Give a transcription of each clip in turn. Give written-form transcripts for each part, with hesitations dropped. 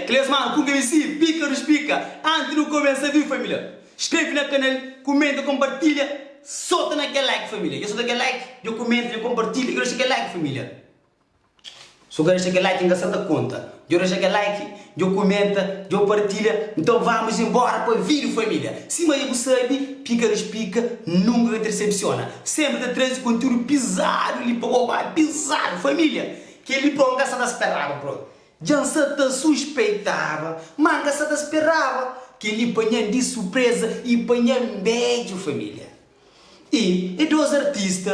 Kles manu ku MC Pika dos Pika. Antis nu kumesa vídiu família, skrebe na kanal, kumenta, konpartilha, sota na kel like família. Dja sota kel like, dja kumenta, dja konpartilha, dja dexa kel like família. So ka dexa kel like N ka sa ta konta. Dja dexa kel like, dja kumenta, dja partilha. Nton vamos embora pa vídiu família. Sima dja bu sabe, Pika dos Pika nunka ka ta disepsiona. Senpri ta traze kontiúdu pizadu li pa bo, ba pizadu família. Kel-li bro N ka sa ta speraba bro. Dja N sa ta suspeitaba, má N ka sa ta speraba. Kel-li panha-m di surpreza i panha-m bedju família. I é dos artista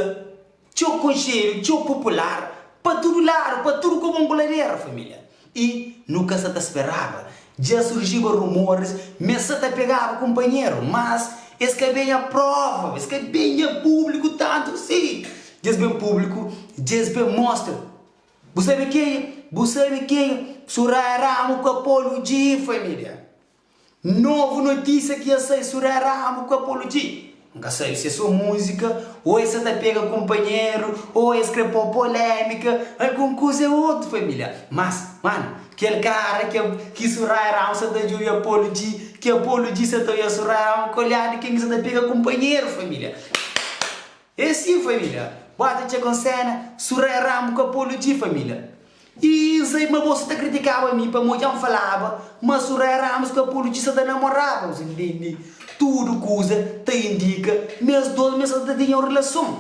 txeu konxedu, txeu popular pa tudu ladu, pa tudu kobon ku ladera família. I nu ka sa ta speraba. Dja surjiba rumoris ma es sa ta pegaba kunpanheru, mas es ka benha prova, es ka benha públiku tantu si. Dja es ben públiku, dja es ben mostra. Bu sabe kenha? Bu sabe kenha? Suraya Ramo ku Apolo G, família. Novu notísia ki dja sai, Suraya Ramo ku Apolo G. N ka sabe si é so múzika, ô es sa ta pega kunpanheru, ô es kre pô polémika, algun kuza é otu, família. Mas, manu, kel kara ki ki Suraya Ramo sa ta djobe Apolo G, ki Apolo G sa ta odja Suraya Ramo ku olhar di ken ki sa ta pega kunpanheru, família. É si família, bota txeka un sena, Suraya Rambo ku Apollo G família. I N sabe ma bo sa ta kritikaba mi pamo dja N falaba ma Suraya Ramos ku Apollo G sa ta namoraba. N ntende tudu kuza ta indika ma es dos mes sa ta tinha un rilason.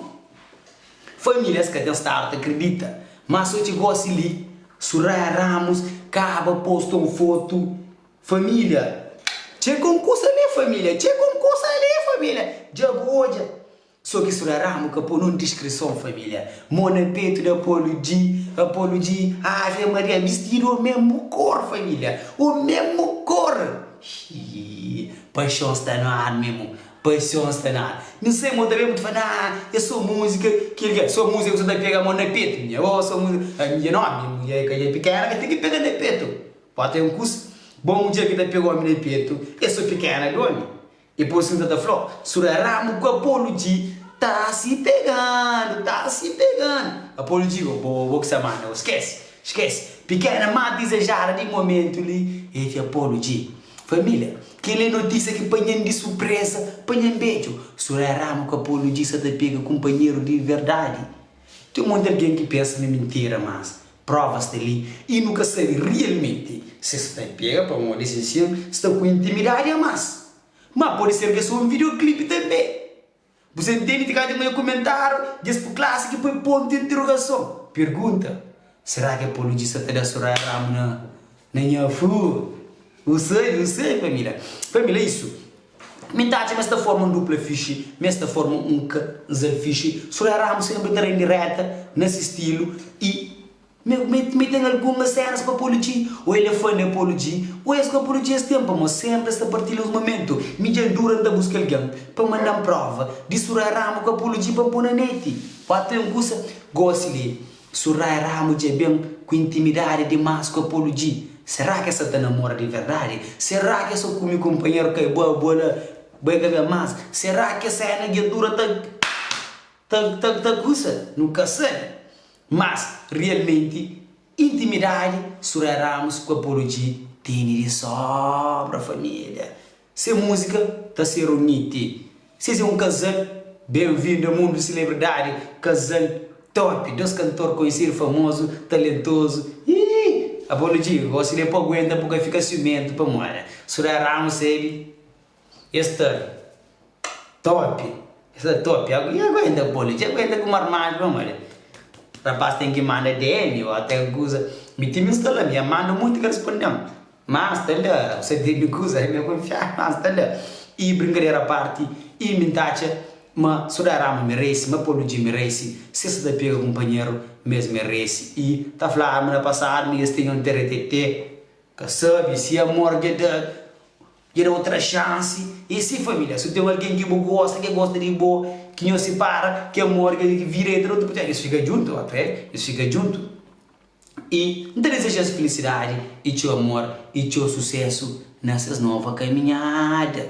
Família es ka ten stadu ta kridita, ma so txi gosi li Suraya Ramos kaba posta un fotu família. Txeka un kusa li família, txeka un kusa li família, dja bu odja. So ki Suraya Ramo ka po nun diskrison familia Mo na petu di Apolo G Apolo G Ave Maria Bistidu o mesmu kor familia O mesmu kor Hii Paixon sta no ar mesmu Paixon sta no ar Nu sai mo ta ben bu ta fla Nah é so múzika Kel ki so múzika ku sa ta pega mo na petu Minha oh so múzika A minha no mi mulher ka dja pikena ka ten ki pega na petu Bota un kus Bo mudjer ki ta pega omi na petu É so pikena di omi E pur isu N ta ta fla-u, Suraya Ramo ku Apolo G ta si pegandu, ta si pegandu. Apolo G, bo, bo, bo ki sa manda, bo skese, skese. Pikena más dizejada di momentu li é di Apolo G. Família, kel-li é notísia ki panha-m di surpreza, panha-m bedju. Suraya Ramo ku Apolo G sa ta pega kunpanheru di verdadi. Ten monti algen ki pensa ma é mintira, mas provas sta li i nu ka sabe rialmenti si es sta ta pega pamodi es insin sta ku intimidadi a mas. Ma pode ser ki é so un videoclip tanbe. Bu sa ntende? Ti ka ten odja kumentariu djes pu klasi ki poi pontu di interogason. Pergunta, Será ki apologia sta ta da Soraya Ramo na na nha fu? Bu sabe, bu sabe família. Família, isu. Mi ta atxa ma es ta forma un dupla fixi, ma es ta forma un kazal fixi. Soraya Ramos senpri ta rende reta na se stilu i mi mi ten algun senas pa Apolo G, o el é fã di Apolo G, o es ku Apolo G es ten, pamodi senpri es ta partilha uns momentu. Mi dja N dura N ta buska algen pa manda-m prova di Soraya Ramos ku Apolo G pa N pô na neti. Wata un kusa gosi li. Suraya Ramo dja ben ku intimidadi dimas ku Apolo G. Será ki es sa ta namora di verdadi? Será ki es so kume kunpanheru kai bua bua la bai ka ben mas? Será ki es sena dja dura ta ta ta ta kusa? Nu ka sabe. Mas rialmenti intimidadi Suraya Ramos ku Apolo G tene di sobra familia. Se múzika ta ser un hit. Si es é un kazal, ben-vindu a mundu di selebridadi, kazal top, dos kantor konhesidu, famozu, talentozu. Ii! Apologia, gosi li é pa aguenta bu ka fika siumentu pamodi Suraya Ramos sabe es sta top, es sta top. I aguenta apologia, aguenta ku marmanju pamodi rapaz ten ki manda DM o ten kuza. Mi ti mi sta la, mi ya manda monti ka risponde-m. Má sta la, bu sa tene kuza mi kunfia má sta la. I brinkadera a parti, i mi nta atxa ma Sudá Rama merese, ma Polu Dji merese, si es sa ta pega kunpanheru ma es merese. I ta fladu ma na pasadu mi es tinha un teretete, ka sabe si amor dja da dja da otra xansi. I si familia, si ten algen ki bu gosta, ki gosta di bo, ki nhos sipara, ki amor ki vida entra na otu oportunidadi, nhos fika djuntu, ok, nhos fika djuntu. I N ta dizeja-s filisidadi i txeu amor i txeu susésu na ses nova kaminhada.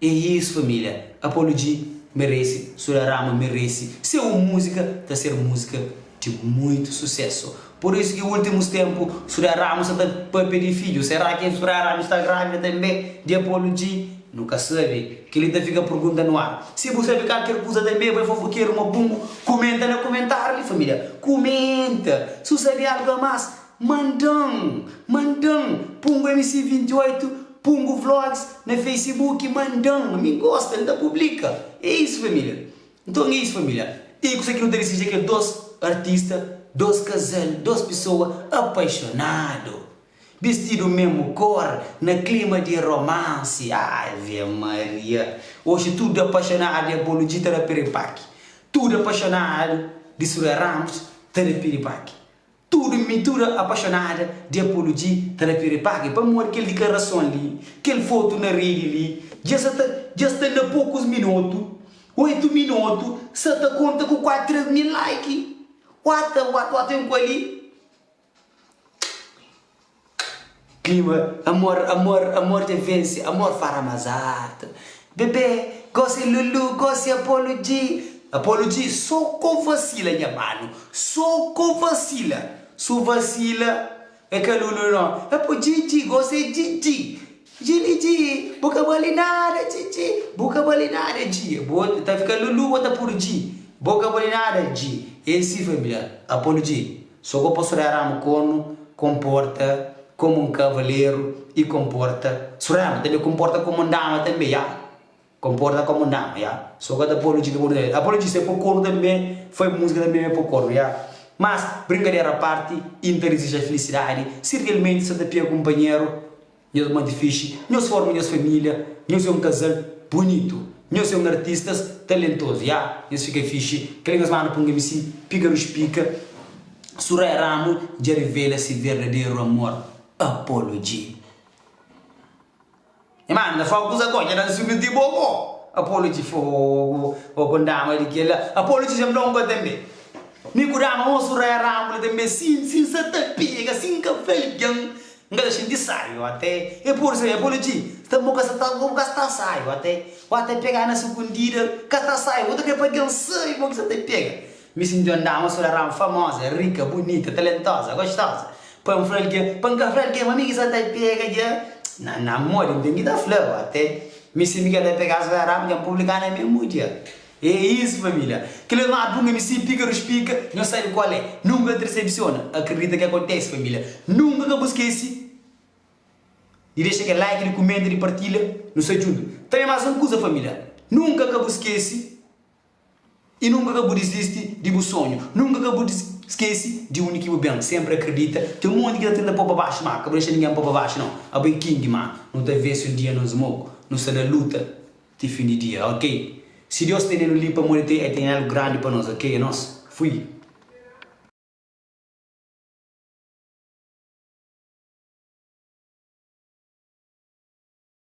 É isu família, Apollo G merese, Sura Rama merese, se un múzika ta ser múzika. Di muitu susesu. Pur isu ki ultimus tempu Suraya Ramos sa ta papia di fidju. Será ki Suraya Ramos sta grávida tanbe di Apollo G? Nu ka sabe. Kel-li ta fika purgunta nu ar. Si bu sabe kalker kuza tanbe, bai fofokeru mabungu, kumenta na kumentariu li familia. Kumenta! Si bu sabe algu a mas, manda-m! Manda-m! Pungu MC 28, Pungu Vlogs na Facebook, manda-m! Mi gosta, N ta publika. É isu familia. Nton é isu família. I kuzê ki nu ta disija kel dos artista, dos kazal, dos pisoa apaixonadu, bistidu memu kor, na klima di romansi. Ave Maria! Oxi tudu apaixonadu di Apologita ta da piripaki. Tudu apaixonadu di Surya Ramos ta da piripaki. Tudu mi, tudu apaixonada di Apologí ta da piripaki pamodi kel diklarason li, kel fotu na redi li, dja sa ta, dja sta na pokus minotu, 8 minotu, sa ta konta ku 4 mil like. Wata, wata, wata un kuali. Klima, amor, amor, amor dja vense, amor fara más altu. Bebé, gosi Lulu, gosi Apollo G. Apollo G, so ko vasila nha manu, so ko vasila. Su vasila, é ka Lulu no. Apo Gigi, gosi é Gigi. Gili G, bu ka bali nada Gigi, bu ka bali nada G. Bo ta fika Lulu, bo ta pudu G. Bo ka bali nada G. É si família, Apollo G. So ko pa Suraya Ramo kornu konporta komu un kavaleru i konporta Suraya Ramo tanbe konporta komu un dama tanbe ya konporta komu un dama ya so ka ta polu dji ka polu Apolu dji se po kornu tanbe foi musika tanbe me po kornu ya mas brinkadera a parti i nta dizija filisidadi si realmenti sa ta pia kunpanheru. Nhos mante fixi, nhos forma nhos família, nhos é un kazal bunitu, nhos é un artistas talentozu, ya, nhos fika fixi, kel nhos manda pa un MC pika rus pika, Suraya Ramo dja revela si verdaderu amor, Apollo G. Nha mano, nta fala kuza go, dja dan siumis di bo go, Apollo G, fogo, bo ku dama di kela, Apollo G dja mda un go tanbe, mi ku dama mo Suraya Ramo li tanbe, sin, sin sa ta pega, sin ka fla algen. N ka ta xinti sábi ate E pur isu, Apology Sta bo ka sa ta bo ka sta sábi ate Bo ate pega na sukundida Ka sta sábi Bo ta kre pa algen sabe mo ki sa ta pega Mi sinti un dama sula rama famoza Rika, bunita, talentoza, gostoza Pa N fla algen, pa N ka fla algen ma mi ki sa ta pega dja Na na modi N ten ki ta fla bo ate Mi si mi ka ta pega sula rama dja N publika na mesmu dia É isso família Kel es madu un MC pika dus pika Nhos sabe kual é Nunka ka ta decepciona Acredita ki acontece família Nunka ka bu skese Di dexa kel like di kumenta di partilha Nu sta djuntu Tanbe mas un kuza família Nunka ka bu skese I nunka ka bu disisti di bu sonhu Nunka ka bu skese di undi ki bu ben Sempre acredita Ten monti ki ta tenta po pa baxu Ma ka bu dexa ningen po pa baxu nau Abo é king ma Nu ta vence un dia nos moku Nu sta na luta Ti fin di dia ok. Si Deus tenenu li pamodi te el ten algu grandi pa nos ok é nos. Fui.